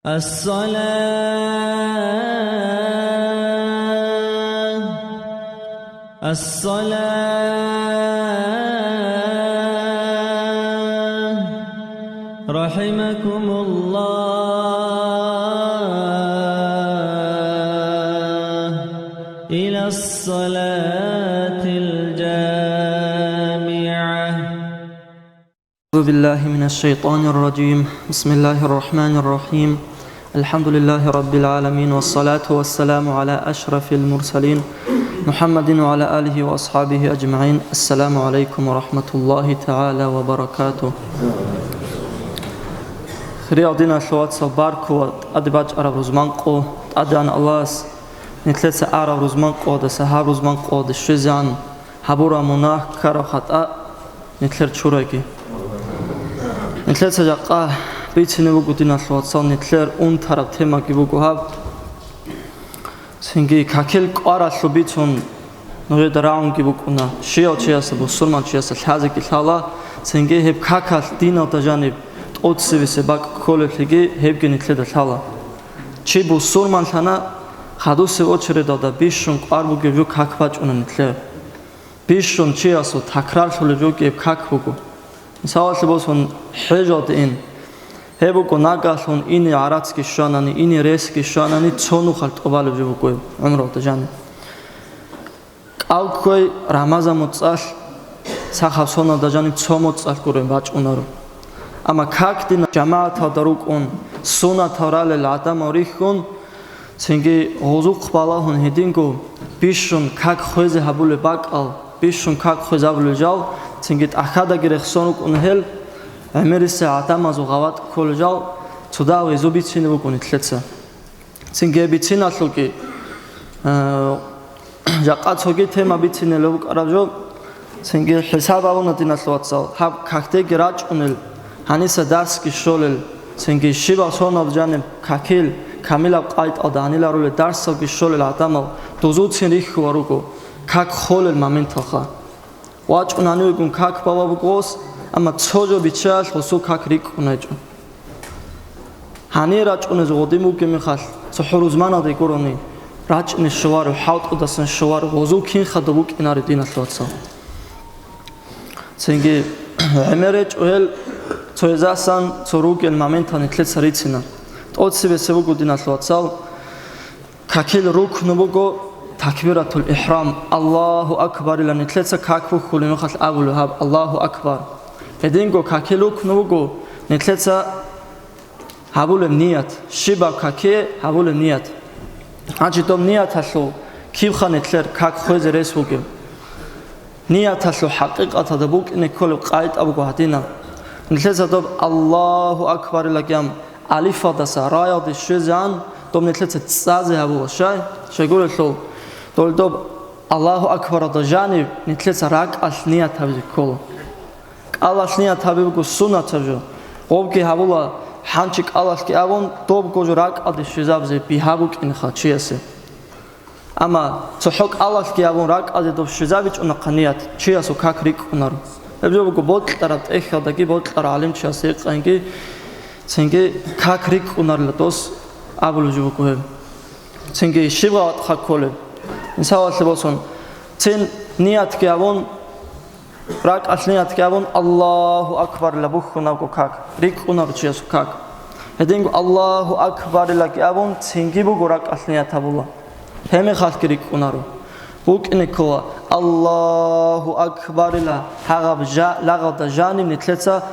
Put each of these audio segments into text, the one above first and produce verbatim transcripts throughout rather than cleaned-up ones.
الصلاة، الصلاة، رحمكم الله، إلى الصلاة الجامعة. أعوذ بالله من الشيطان الرجيم. بسم الله الرحمن الرحيم. الحمد لله رب العالمين، والصلاة والسلام على أشرف المرسلين محمد وعلى آله وأصحابه أجمعين. السلام عليكم ورحمة الله تعالى وبركاته. Хириял диналъул вацал, баркула тӀаде бачӀараб рузманкъо, ТӀадегӀан Аллагьас нилъеца араб рузманкъоялдаса гьаб рузманкъоялде щвезегӀан гьабураб мунагь, ккараб хатӀа нилъер чурайги. Нилъеца жакъа бицине буго, диналъул вацал, нилъер унтараб темаги буго гьаб. Цинги какил кӀваралъуб бицун нужеда рагӀунги букӀуна, щияв чиясда, бусурман чиясда лъазеги лъала, цинги гьеб какалъ диналда жаниб тӀоцебесеб бакӀ кколеблъиги гьебги нилъеда лъала. Чи бусурманлъана, хадусеб очередалда бищун кӀвар бугеб жо как бачӀуна нилъер. Бищун чиясул такрарлъулеб жо гьеб как буго. Мисалалъе босун, хӀежалде ин. Гьеб буго, нагагьлъун ине гӀарацги щванани, ине ресги щванани, цо нухалъ тӀубалеб жо буго гьеб гӀумралда жаниб. КӀал кквей Рамазан моцӀалъ, сахаб соналда жаниб цо моцӀалъ гуреб бачӀунаро. Амма как дин жамагӀаталда рукӀун, сунатал ралел гӀадамал рихьун, цинги гъозухъ балагьун гьединго бищун как хвезе гьабулеб бакӀал, бищун как хвезабулел жал, цинги тӀахьадаги рехсон рукӀун гьел, гӀемерисел гӀадамазул гъаватӀ кколел жал, цо дагьав гьезул бицине буго нилъеца. Цинги гьеб бициналъулги, э, жакъа цоги тема бицинелеб букӀараб жо, цинги хӀисаб гьабуна, диналъул вацал, гьаб какдеги рачӀунел, гьаниса дарсги щолел, цинги щибаб сонаб жаниб какил, камилаб къайдалда гьаниларулел дарсалги щолел гӀадамал дозуцин рихьула руго, как холел моменталха. ВачӀун гьанивегун как баба буго гъос, амма цо жо биччаялъ гъосул как рикӀкӀун гьечӀо. Гьанир рачӀунез гъодин бугеб мехалъ, цохӀо рузманалде гурони, рачӀине щоларо, хӀалтӀудасан щоларо, гъозул кинха доб букӀинаре, диналъул вацал. Цинги гӀемер речӀо гьел, цоязасан цо ругел моментал нилъеца рицина. ТӀоцебесеб буго, диналъул вацал, какил рукну буго такбиратул ихӀрам, Аллагьу акбарила нилъеца как бухьулеб мехалъ абулеб гьаб, Аллагьу акбар. Гьединго какил рукну буго нилъеца гьабулеб ният, щибаб какие гьабулеб ният. Гьанже доб нияталъул кибха нилъер как хвезе рес бугеб? Нияталъул хӀакъикъаталда букӀине кколеб къайда буго гьадинаб. Нилъеца доб Аллагьу акбарила гьаб алифалдаса раялде щвезегӀан доб нилъеца цӀазе гьабула, щай? Щайгурелъул, дол доб Аллагьу акбаралда жаниб нилъеца ракӀалъ ният гьабизе ккола. КӀалалъ ният гьабизе буго суннатаб жо. Гъобги гьабула, хӀанчи кӀалалъги абун, добго жо ракӀалде щвезабизе бигьа букӀинеха чиясе. Амма цохӀо кӀалалъги абун ракӀалде доб щвезабичӀунахъа ният, чиясул как рикӀкӀунаро. Гьеб жо буго бокьараб тӀехьалдаги бокьараб гӀалимчиясда гьикъанги, цинги как рикӀкӀунарила дос абулеб жо буго гьеб. Цинги щиб гъаватӀха кколеб? Мисалалъе босун, цин ниятги абун, ракӀалъ ниятги абун, Аллагьу акбарила бухьунабго как, рикӀкӀунаро чиясул как. Гьединго Аллагьу акбарилаги абун, цинги буго ракӀалъ ният гьабула. Гьеб мехалъги рикӀкӀунаро. БукӀине ккола, Аллагьу акбарила гьагъаб жа-, лагъалда жаниб нилъеца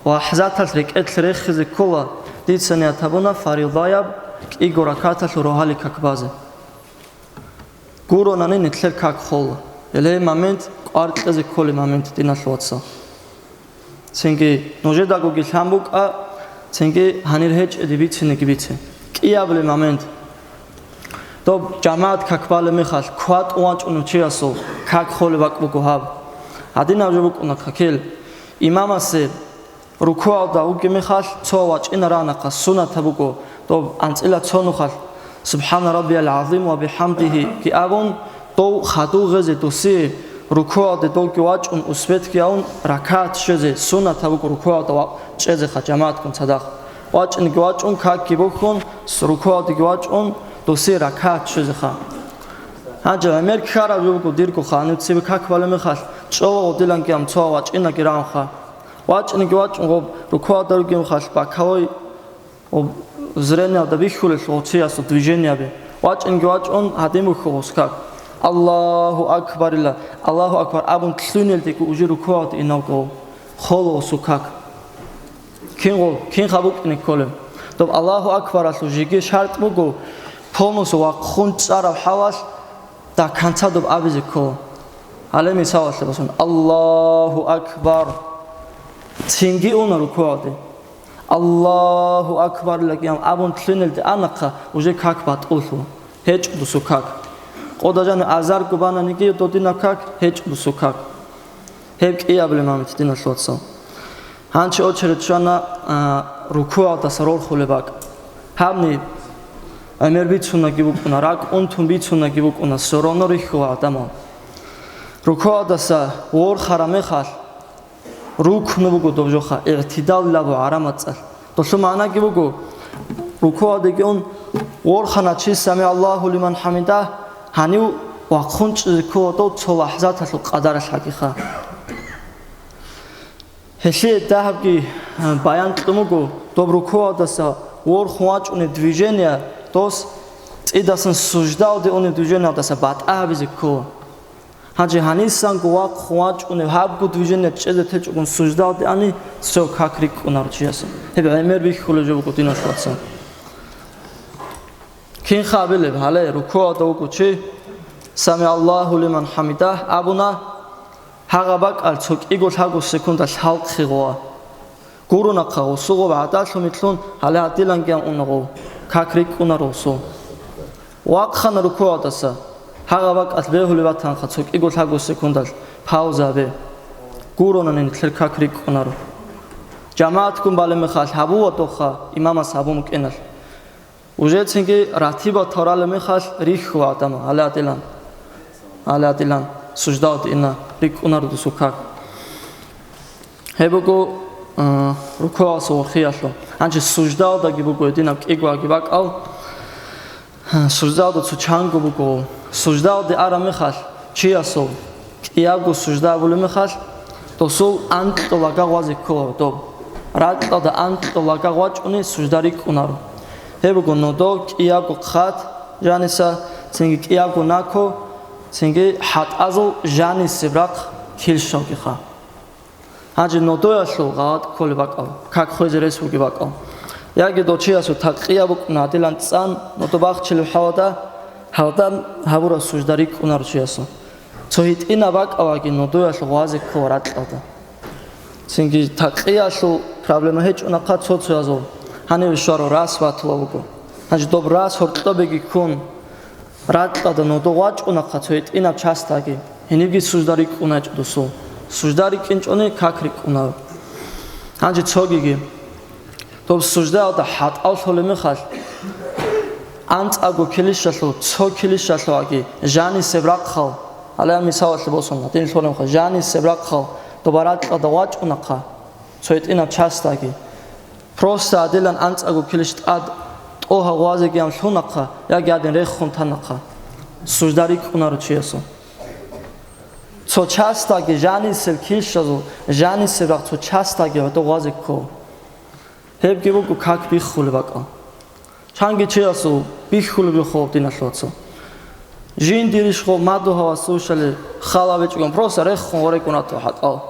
лахӀзаталъ рекӀелъ рехизе ккола, дица ният гьабуна фаридаяб кӀиго ракаталъул рогьалил как базе. Гуронани нилъер как хола. Гьеле момент кӀвар кьезе кколеб момент, диналъул вацал. Цинги нужедагоги лъан букӀа, цинги гьанир гьечӀеде бицинеги бице. КӀиабилеб момент. Доб жамагӀат как балеб мехалъ, кватӀун вачӀунев чиясул как холеб бакӀ буго гьаб. Гьадинаб жо букӀуна какил. Имамасе рукугӀалда вугеб мехалъ, цо вачӀина рагӀнахъа суннатаб буго, доб анцӀила цо нухалъ, «СубхӀана раббиял гӀазим ва бихӀамдигьи» абун, дов хадув гъезе досие, рукугӀалде довги вачӀун, успетги гьавун, ракагӀат щвезе суннатаб буго рукугӀалда ва-, чӀезеха жамагӀатгун цадахъ. ВачӀинги вачӀун, какги бухьун, с-, рукугьалдеги вачӀун, досие ракагӀат щвезеха. Гьанже гӀемер ккараб жо буго дирго ханив цебе как балеб мехалъ, чӀола гъодиланги гьамцоа вачӀинаги рагӀунха. ВачӀинги вачӀун гъоб рукугьалда ругеб мехалъ боковой зрениялда бихьулелъул гъоциясул движениеби. ВачӀинги вачӀун гьадин бухьу гъос как. Аллагьу акбарила, Аллагьу акбар абун лъугьинелдеги уже рукугьалде инавго холо гъосул как. Кинго, кинха букӀине кколеб? Доб Аллагьу акбаралъул жеги шартӀ буго, полностью вахъун чӀараб хӀалалъ до конца доб абизе ккола. Гьале мисалалъе босун, Аллагьу акбар. Цинги уна рукугьалде. Аллагьу акбар лагиян абун лъугьинелде анахъа уже как батӀулъула. ГьечӀо досул как. Къода жанив азарго бананиги додинаб как, гьечӀо досул как. Гьеб кӀиабилеб мамит, диналъул вацал. Гьанчи очередь щвана, а, рукугьалдаса рорхулеб бакӀ. Гьабни гӀемер бицунаги букӀуна, ракӀ унтун бицунаги букӀуна, всё равно рихьула гӀадамал. Рукугьалдаса ворхараб мехалъ, рукну буго доб жоха, игӀтидал абу гӀарамацӀалъ. Долъул магӀнаги буго, рукугьалдеги ун, ворхана чи, «Сами Аллагьу лиман хӀамидагь», гьанив вахъун чӀезе ккола дов цо лахӀзаталъул къадаралъ гьагиха. Гьелъие дагьабги, а, баян кьун буго, доб рукугьалдаса ворхун вачӀунеб движение дос цӀидасан суждаялде унеб движениялдаса батӀа гьабизе ккола. Гьанже гьанисанго вахъун вачӀунев гьабго движение чӀезе течӀогун суждаялде ани, цо как рикӀкӀунаро чиясул. Гьеб гӀемер бихьулеб жо буго, диналъул вацал. Кинха абилеб? Гьале рукугьалда вуго чи, «Сами Аллагьу лиман хӀамидагь» абуна, гьагъа бакӀал цо кӀиго лъабго секунда лъалхъи гъуа. Гуронахъа гъусугъуб гӀадалъун митлъун гьале гьадилангиян уна гъов, как рикӀкӀунаро гъусул. Вахъана рукугьалдаса, гьагъа бакӀалъ бегьулеб батанха цо кӀиго лъабго секундалъ пауза гьабе. Гуронани нилъер как рикӀкӀунаро. ЖамагӀатгун балеб мехалъ гьабула дохха имамас гьабун букӀиналъ. Уже цинги ратибал тавралеб мехалъ рихьула гӀадамал, гьале гьадилан. Гьале гьадилан, суждаялде ина, рикӀкӀунаро досул как. Гьеб буго, а, рукугьалдаса ворхиялъул. Гьанже суждаялдаги буго гьединаб кӀигоаги бакӀал. Суждаялда цо чанго буго. Суждаялде араб мехалъ, чиясул кӀиябго сужда гьабулеб мехалъ, досул анкьго лага гъвазе ккола доб. Ракьалда анкьго лага гъвачӀуни сужда рикӀкӀунаро. Гьеб буго нодо, кӀиябго хъат жаниса, цинги кӀиябго нако, цинги хӀатӀазул жанисеб рахъ килщалгиха. Гьанже нодоялъул гъалатӀ кколеб бакӀал, как хвезе рес бугеб бакӀал. Яги дов чиясул такъия букӀуна гьадилан цӀан, нодо бахчилеб хӀалда, гьалдан гьабураб сужда рикӀкӀунаро чиясул. Цо гьитӀинаб бакӀалаги нодоялъ гъвазе ккола ракьалда. Цинги такъиялъул проблема гьечӀо нахъа цо-цоязул. Гьаниве щварав рас батулаб буго. Гьанже доб рас гьоркьобеги ккун, ракьалда нодо гъвачӀунахъа цо гьитӀинаб частаги, гьенибги сужда рикӀкӀунайчӀо досул. Сужда рикӀкӀинчӀони как рикӀкӀунав. Гьанже цогиги. Доб суждаялда хӀатӀал лъолеб мехалъ, анцӀаго килищалъул, цо килищалъуаги жанисеб рахъал, гьале мисалалъе босун, гьадин лъолеб мехалъ, жанисеб рахъал доба ракьалда гъвачӀунахъа, цо гьитӀинаб частаги. Просто гьадилан анцӀаго килищ тӀад тӀогьа гъвазегиян лъунахъа, яги гьадин рехун танахъа, сужда рикӀкӀунаро чиясул. Цо частаги жанисеб килщазул, жанисеб рахъ цо частаги гӀодо гъвазе ккола. Гьебги буго как биххулеб бакӀал. Чанги чиясул биххулеб биххулеб, диналъул вацал. Жиндирищ хъо мадугьавасушали хала бичӀгун, просто рехун гъорекӀун рату хӀатӀал.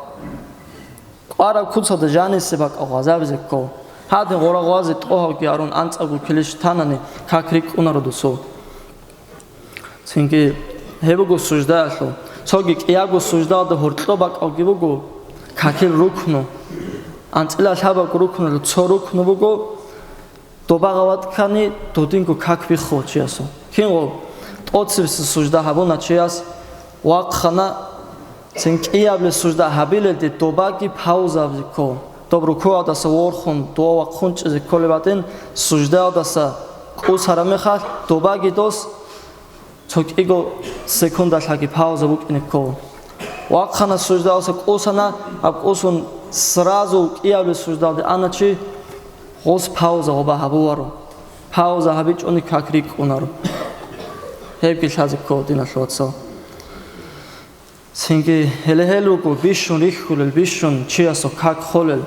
КӀвараб куцалда жанисе бакӀал гъазабизе ккол. Гьадин гъора гъвазе тӀогьавги гьарун анцӀабго килищ танани как рикӀкӀунаро досул. Цинги гьеб буго суждаялъул. Цоги кӀиябго суждаялда гьоркьоб бакӀалги буго какил рукну. АнцӀила лъабабго рукнулъул цо рукну буго, доба гъаватӀ ккани, додинго как биххула чиясул. Кинго тӀоцебесеб сужда гьабуна чияс, вахъана, цин кӀиябли сужда гьабилелде добаги пауза абизе ккола. Доб рукугӀалдаса ворхун, дова вахъун чӀезе кколеб гьадин, суждаялдаса кӀусараб мехалъ, добаги дос цо кӀиго секундалъаги пауза букӀине ккола. Вахъана суждаялдаса кӀусана, гьаб кӀусун сразу кӀиябли суждалде ана чи, Гъос пауза гъоба гьабуларо. Пауза гьабичӀони как рикӀкӀунаро. Гьебги лъазе ккола, диналъул вацал. Цинги гьеле гьел руго бищун рихьулел, бищун чиясул как холел.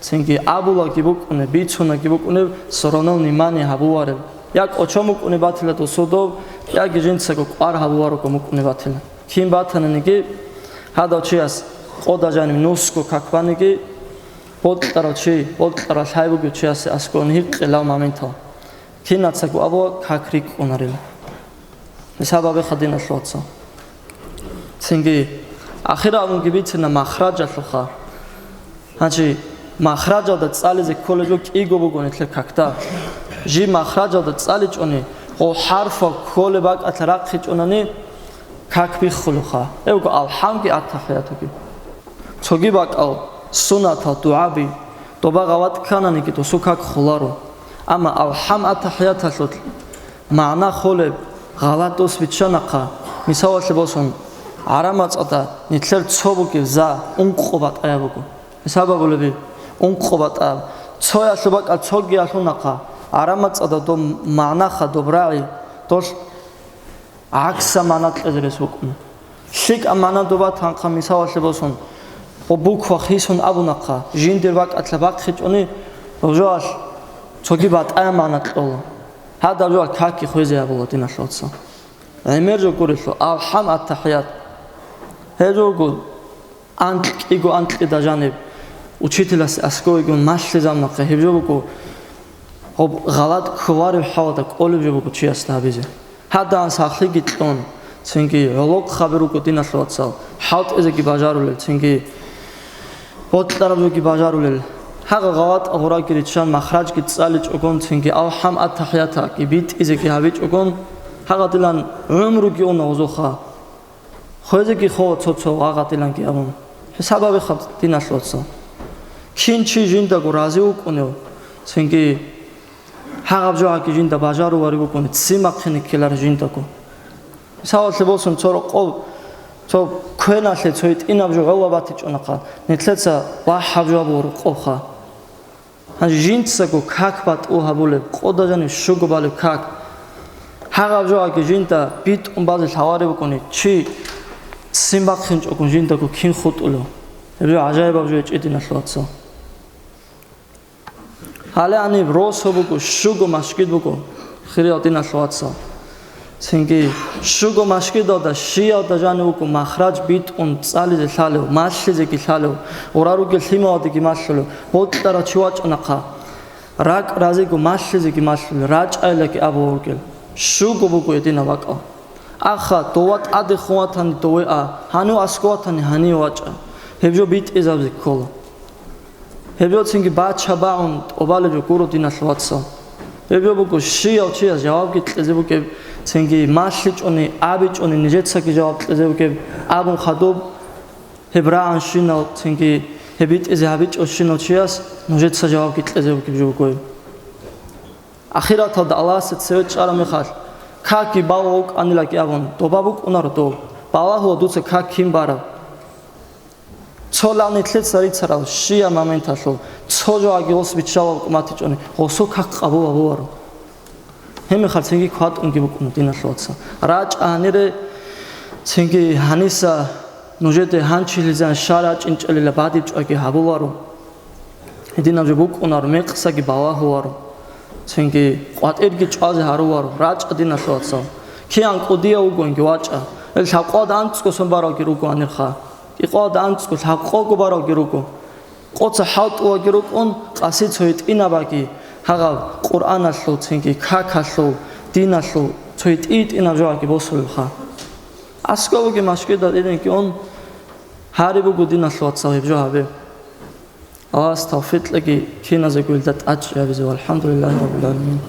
Цинги абулаги букӀунеб, бицунаги букӀунеб, соронал внимание гьабуларел. Я кӀочон букӀунеб батила досул доб, яги жинцаго кӀвар гьабуларого букӀунеб батила. Кин батаниги, гьадав чияс къода жаниб нусго как баниги, бокьарав чи, бокьарал лъай бугев чиясе аскӀован гьикъе лав моментал. Кинацаго абула как рикӀкӀунарила. Гьисаб гьабеха, диналъул вацал. Цинги ахиралгунги бицина махраджалъулха. Гьанчи махраджалда цӀализе кколеб жо кӀиго буго нилъер какда. Жиб махраджалда цӀаличӀони, гъо хӀарфал кколеб бакӀалъа рахъичӀонани, как биххулеха. Гьебго алхӀамги аттахӀиятуги. Цоги бакӀал суннатал дугӀаби, доба гъалатӀ ккананиги, досул как холаро. Амма алхӀам аттахӀияталъулъ магӀна холеб гъалатӀ дос биччанахъа, мисалалъе босун, гӀараб мацӀалда нилъер цо бугеб за ункъо батӀаяб буго. Гьисаб гьабулеби, ункъо батӀа. Цоялъул бакӀал цогиялъунахъа, гӀараб мацӀалда доб магӀнаха, доб рагӀи, долъ гӀакса магӀна кьезе рес букӀуна. ЛъикӀаб магӀна доба танхъа, мисалалъе босун, гъо буква хисун абунахъа, жиндир бакӀалъа бахъичӀони, гьеб жоялъ цоги батӀаяб магӀна кьола. Гьадаб жоялъ какги хвезе гьабула, диналъул вацал. ГӀемер жо гурелъул, алхӀам, аттахӀият. Гьеб жо буго анкь, кӀиго анкьида жаниб учителасе аскӀовегун малъизаб нахъе, гьеб жо буго гъоб гъалатӀ кколареб хӀалда кӀолеб жо буго чиясда гьабизе. Гьадан сахлъиги кьун, цинги гӀолохъаби руго, диналъул вацал, хӀалтӀизеги бажарулел, цинги бокьараб жоги бажарулел. Гьагъа гъалатӀ гъураги риччан, махраджги цӀаличӀогон, цинги алхӀам, аттахӀиятаги битӀизеги гьабичӀогон, гьагъадилан гӀумруги уна гъозулха. Хвезеги хола цо-цо гъагъадиланги абун. Гьисаб гьабеха, диналъул вацал. Кин чи жиндаго рази вукӀунев, цинги гьагъаб жо гьаги жинда бажаруларев вукӀуни, ццин бахъине ккелар жиндаго. Мисалалъе босун, цо рокъов, цо квеналъе цо гьитӀинаб жо гӀоло батичӀунахъа, нилъеца вахӀаб жо абула рокъовха. Гьанже жинцаго как батӀу гьабулеб, къода жанив щуго балеб как. Гьагъаб жо гьаги жинда битӀун базе лъаларев вукӀуни, чи ццин бахъинчӀогун жиндаго кин хутӀулев. Гьеб жо гӀажаибаб жо гьечӀо, диналъул вацал. Гьале гьаниб росо буго, щуго машгид буго, хириял диналъул вацал. Цинги щуго машгидалда щиялда жанив вуго махрач битӀун цӀализе лъалев, малъизеги лъалев, гъура ругел лъималдеги малъулев, бокьарав чи вачӀанахъа, ракӀ разиго малъизеги малъулев, рачӀайлаги абулев вугел. Щуго буго гьединаб бакӀал. Аха, дова тӀадехун ватани дове а, гьанив аскӀов ватани гьаниве вачӀа. Гьеб жо битӀизабизе ккола. Гьеб жо цинги бача багӀун тӀубалеб жо гуро, диналъул вацал. Гьеб жо буго щияв чияс жавабги кьезе бугеб, цинги малъичӀони, абичӀони нижецаги жаваб кьезе бугеб абун хадуб, гьеб рагӀанщинал, цинги гьеб битӀизе гьабичӀевщинав чияс нужеца жавабги кьезе бугеб жо бугойин. Ахираталда Аллагьасе цеве чӀараб мехалъ, какги балугъ вукӀанилаги абун, доба букӀунаро доб. Балагьула дуца как кин бараб. Цо лъал нилъеца рицарал щияб моменталъул цо жо гьаги гъос биччалал букӀун батичӀони, гъосул как къабул гьабуларо. Гьеб мехалъ цинги кватӀунги букӀуна, диналъул вацал. РачӀа гьанире, цинги гьаниса нужеде гьанчилизан щай рачӀинчӀелила бадибчӀвайги гьабуларо. Гьединаб жо букӀунаро, мекъсаги балагьуларо, цинги къватӀирги чӀвазе гьаруларо, рачӀа, диналъул вацал. Киян кӀудияв вугониги вачӀа. Ил лъабкъоялда анцӀго сон баралги руго гьанирха. Кьикъоялда анцӀго, лъабкъого баралги руго. Къоца хӀалтӀулаги рукӀун, къаси цо гьитӀинабаги, гьагъаб Къуръаналъул, цинги какалъул, диналъул цо гьитӀи-гьитӀинаб жоги босулелха. АскӀов вугев машгида тӀадеги ун, гьари буго, диналъул вацал, гьеб жо гьабе. Аллагьас тавфикъ кьеги, киназего илда тӀадчӀи гьабизе. ВалхӀамдулиллагьи раббил гӀаламин.